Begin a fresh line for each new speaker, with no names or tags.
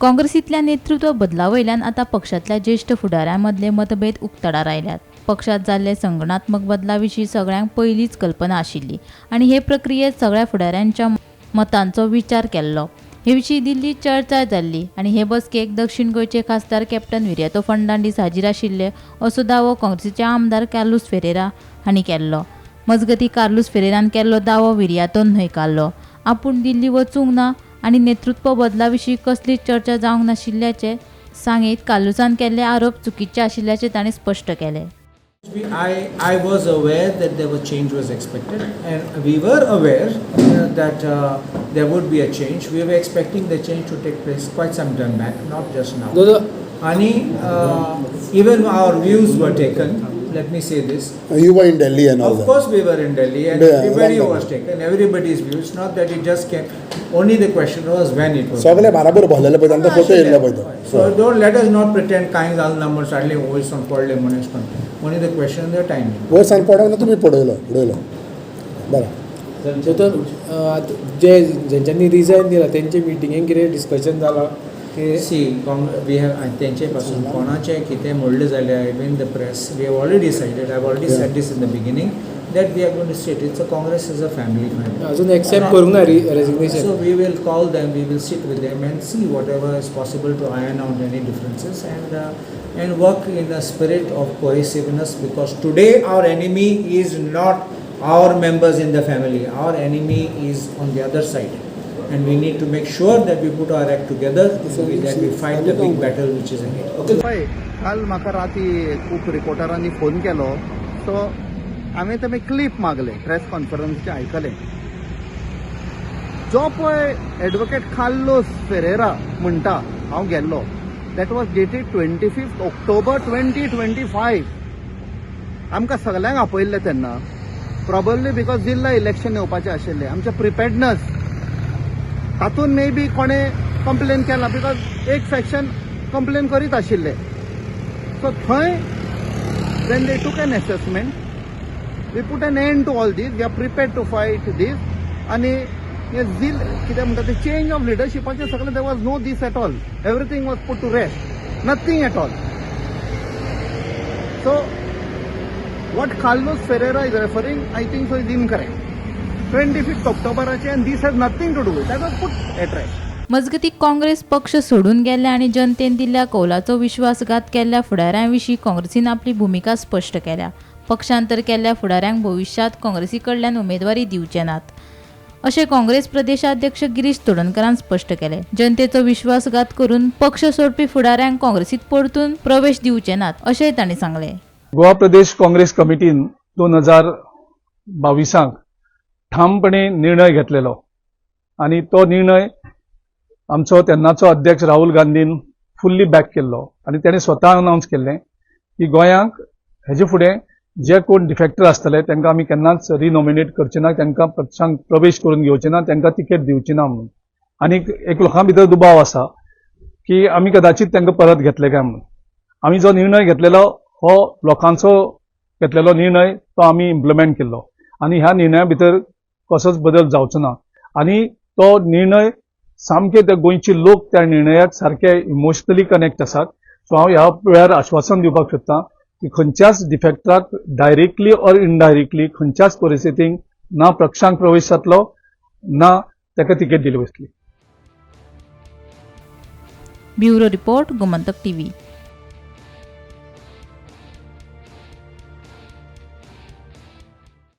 काँग्रेसींतल्या नेतृत्व बदला वयल्यान आतां पक्षांतल्या ज्येश्ठ फुडाऱ्यां मदले मतभेद उक्ताडार आयल्यात. पक्षांत जाल्ले संघटनात्मक बदला विशीं सगळ्यांक पयलींच कल्पना आशिल्ली आनी हे प्रक्रियेंत सगळ्या फुडाऱ्यांच्या मतांचो विचार केल्लो. हे विशीं दिल्लीत चर्चा जाल्ली आनी हे बसकेक दक्षीण गोंयचे खासदार कॅप्टन विरियातो फर्नांडीस हाजीर आशिल्ले, असो दावो काँग्रेसीचे आमदार कार्लूस फेरेरा हांणी केल्लो. मजगतीं, कार्लूस फेरेरान केल्लो दावो विरियातोन न्हयकारलो. आपूण दिल्ली वचूंक ना आनी नेतृत्व बदला विशीं कसलीच चर्चा जावंक नाशिल्ल्याचें सांगीत कार्लूसान केल्ले आरोप चुकीचे आशिल्ल्याचें ताणें स्पश्ट केलें.
I was aware that there was change was expected, and we were aware that there would be a change. We were expecting the change to take place quite some time back, not just now.
दादा.
आणि even our views were taken. Let me say this.
You were in Delhi and all
Of
that.
course, we were in Delhi, and everybody
long
was taken. Everybody's views. Not that it just came. Only the question was when it was.
सगळे बराबर भरलेले पळय, तांकां photo येयल्ले पळय तो.
So don't let us not pretend कांय जालें ना म्हण सडनली वयर सावन पडले म्हणून. Only the question, the timing.
वयर सावन पडोंक ना, तुमी पडयलो उडयलो, बरें.
दोतोर, आतां जे जेंच्यांनी रिजायन दिला तेंचे मिटिंगेन कितें डिस्कशन जालां की
सी, we have तेंचे पासून कोणाचें कितें म्हणलें जाल्यार, even the press, we have already decided, I have already said this in the beginning, that we are going to sit. It's a Congress is a family family.
अजून accept करूंक ना resignation?
So we will call them, we will sit with them and see whatever is possible to iron out any differences and work in a spirit of cohesiveness, because today our enemy is not our members in the family, our enemy is on the other side. And we need to make sure that we put our act together, that we fight the big battle which is ahead.
पळय, काल म्हाका राती खूब रिपोर्टरांनी phone केलो, so हांवें तेमी clip मागले, press कॉन्फरन्सचे आयकलें. जो पळय एडवोकेट कार्लोस फेरेरा म्हणटा हांव गेल्लो, that was dated 25th October 2025. आमकां सगल्यांक आपयल्लें तेन्ना, प्रॉबब्ली because जिल्ला इलेक्शन येवपाचें आशिल्लें, आमचें प्रिपेडनस तातूंत मे बी कोणें कंप्लेन केला, because एक फॅक्शन कंप्लेन करीत आशिल्ले. सो थंय when they took an assessment, we put an end to all this. We are prepared to fight this. आणि हे झील कितें म्हणटा ते चेंज ऑफ लिडरशिपाचें सगळें, there was no this at all. Everything was put to rest, nothing at all. So what Carlos Ferreira is referring, I think so, is incorrect. 25th ऑक्टोबराचे, and this has nothing to do with that, was put at rest.
मजगतीं, काँग्रेस पक्ष सोडून गेल्ल्या आनी जनतेन दिल्ल्या कौलाचो विश्वासघात केल्ल्या फुडाऱ्यां विशीं काँग्रेसीन आपली भुमिका स्पश्ट केल्या. पक्षांतर केल्ल्या फुडाऱ्यांक भविश्यांत काँग्रेसी कडल्यान उमेदवारी दिवचे नात, अशें काँग्रेस प्रदेशाध्यक्ष गिरीश चोडणकारान स्पश्ट केलें. जनतेचो विश्वासघात करून पक्ष सोडपी फुडाऱ्यांक काँग्रेसीत परतून प्रवेश दिवचे नात, अशेंय तांणी सांगलें.
गोवा प्रदेश काँग्रेस कमिटीन 2022 क ठामपणे निर्णय घेतलेलो आनी तो निर्णय आमचो तेन्नाचो अध्यक्ष राहुल गांधीन फुल्ली बॅक केल्लो आनी ताणें स्वता अनावन्स केल्लें की गोंयांक हेजे फुडें जे कोण डिफेक्टर आसतले तांकां आमी केन्नाच रिनॉमिनेट करचे ना, तांकां पक्षांक प्रवेश करून घेवचे ना, तांकां तिकेट दिवची ना म्हणून. आनी एक लोकां भितर दुबाव आसा की आमी कदाचीत तांकां परत घेतले काय म्हणून. आमी जो निर्णय घेतलेलो, हो लोकांचो घेतलेलो निर्णय, तो आमी इम्प्लिमेंट केल्लो आनी ह्या निर्णया भितर कसोच बदल जावचो ना. आनी तो निर्णय सामके ते गोंयचे लोक त्या निर्णयाक सारके इमोशनली कनेक्ट आसात. सो हांव ह्या वेळार आश्वासन दिवपाक सोदतां की खंयच्याच डिफेक्टराक डायरेक्टली ऑर इनडायरेक्टली खंयच्याच परिस्थितीक ना पक्षांक प्रवेश जातलो, ना ताका तिकेट दिली वतली.
Bureau report, Gomantak TV.